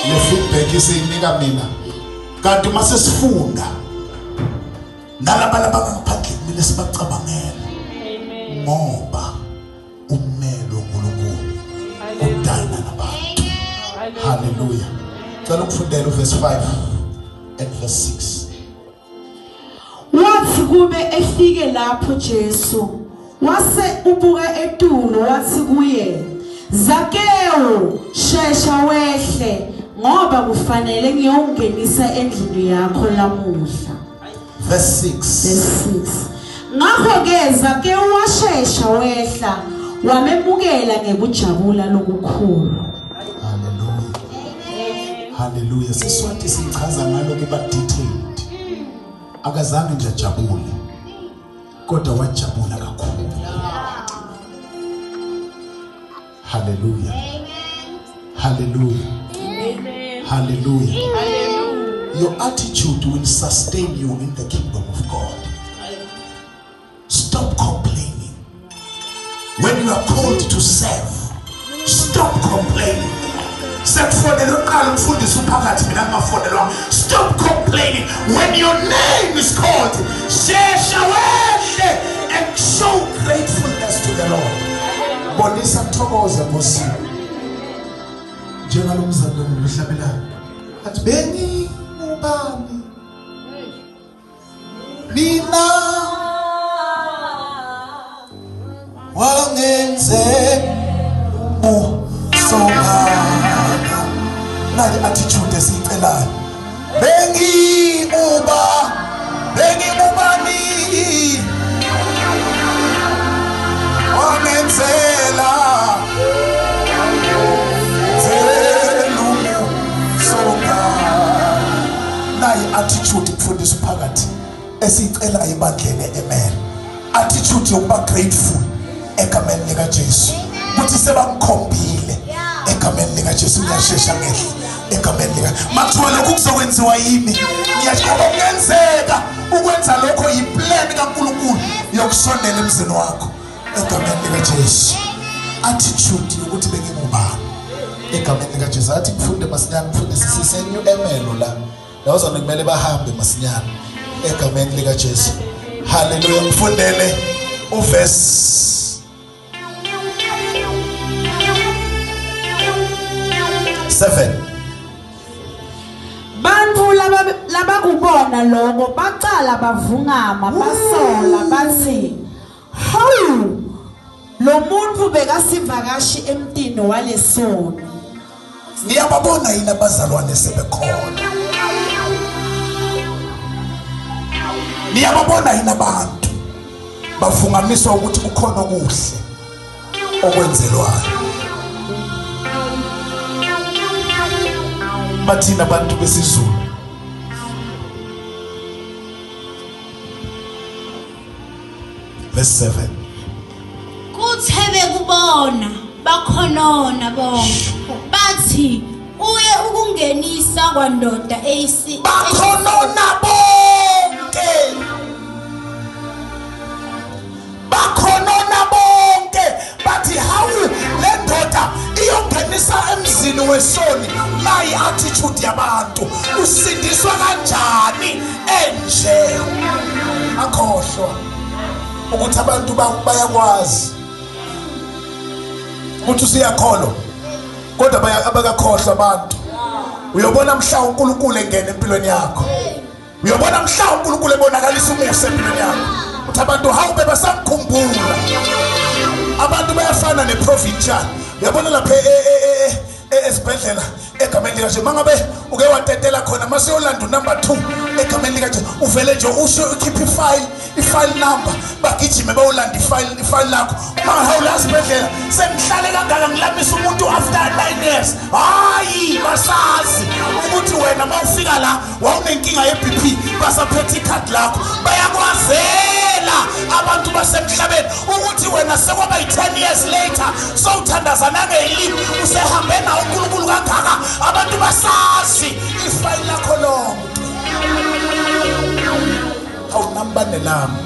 Le feedback isinika mina. Kanti uma sesifunda nalaba labangaphandle kumele sibacabangele. Ngoba umelo uNkulunkulu udana nabantu. Hallelujah. Cela ukufundela uverse 5 and verse 6. Wathi kube efike lapho Jesu wase ubuka etulu wathi kuye, Zakewu, shesha wehle ngoba kufanele ngiyongenisa endlini yakho lamuhla. Verse 6. Verse 6. Ngakho ke Zakewu washesha wehla wamemukela ngekujabula lokukhulu. Hallelujah. Hallelujah. Siswati sichaza ngalo kuba detailed. Akazange nje ajabule, kodwa wajabula kakhulu. Hallelujah. Hallelujah. Amen. Hallelujah. Hallelujah. Your attitude will sustain you in the kingdom of God. Stop complaining. When you are called to serve, stop complaining. Stop complaining. When your name is called, and show gratefulness to the Lord. Bonisa thokoza Nkosi. Njengalomzalwane lohlabelayo. Athi bengi ubani? Mina wangenze usongaka. Nali attitude esiyicelayo. Bengi uba, bengi ubani? Wangenzela nayi attitude kufundisa phakathi esicela ebandleni. Amen. Attitude yokuba grateful egameni lika Jesu. Kuthi sebangikhombile egameni lika Jesu, ngiyashesha ngehle egameni lika. Makuthiwa lokhu kuzokwenziwa yimi, ngiyasho kungenzeka ukwenza lokho yiplan kaNkulunkulu yokusondela emzini wakho egameni lika Jesu. Attitude yokuthi bengingubani egameni lika Jesu. Athi ngifunde masinyane, mfundisi sisenyu emelo la. Lawuzana kumele bahambe masinyane egameni lika Jesu. Hallelujah. Ngifundele uverse 7. Bantu labakubona lokho baqala bavungama basola bathi, hawu, lo muntu bekasivakashi emtini walesoni. Niyababona yini abazalwane sebekhona? Niyababona yini abantu bavungamiswa ukuthi kukhona okuhle okwenzelwayo? Bathina abantu besiZulu, verse 7. Kuthe bekubona bakhonona bonke bathi uye ukungenisa kwandoda eyisi. Bakhonona bonke, bakhonona bonke bathi hawu, le ndoda iyongenisa emzini wesoni. Nayi attitude yabantu, usindiswa kanjani enje? Akhohlwa ukuthi abantu bayakwazi ukuthi usiyakholwa, kodwa abakakhohlwa abantu. Uyobona mhla uNkulunkulu engena empilweni yakho, uyobona mhla uNkulunkulu ebonakalisa umusa empilweni yakho, uthi abantu hawu bebasamkhumbula. Abantu bayafana neprovincial. Uyabona lapha esibhedlela egameni likaJesu, mangabe uke watetela khona mase uyolanda number 2 egameni likaJesu, uvele nje usho ukhiphe ifile number, bagijime bayolanda ifile lakho. Mangahawula esibhedlela sengihlale kangaka ngilamisa umuntu after 9 years. Hayi, basazi ukuthi wena mawufika la wawunenkinga ye-BP, basaphethe ikhadi lakho. Bayakwazela abantu basemhlabeni ukuthi wena sekwaba yi-10 years later sowuthandaza nangelimi, usehambe nawo uNkulunkulu kangaka. Abantu basazi ifayili lakho lonke. Awunambane lami.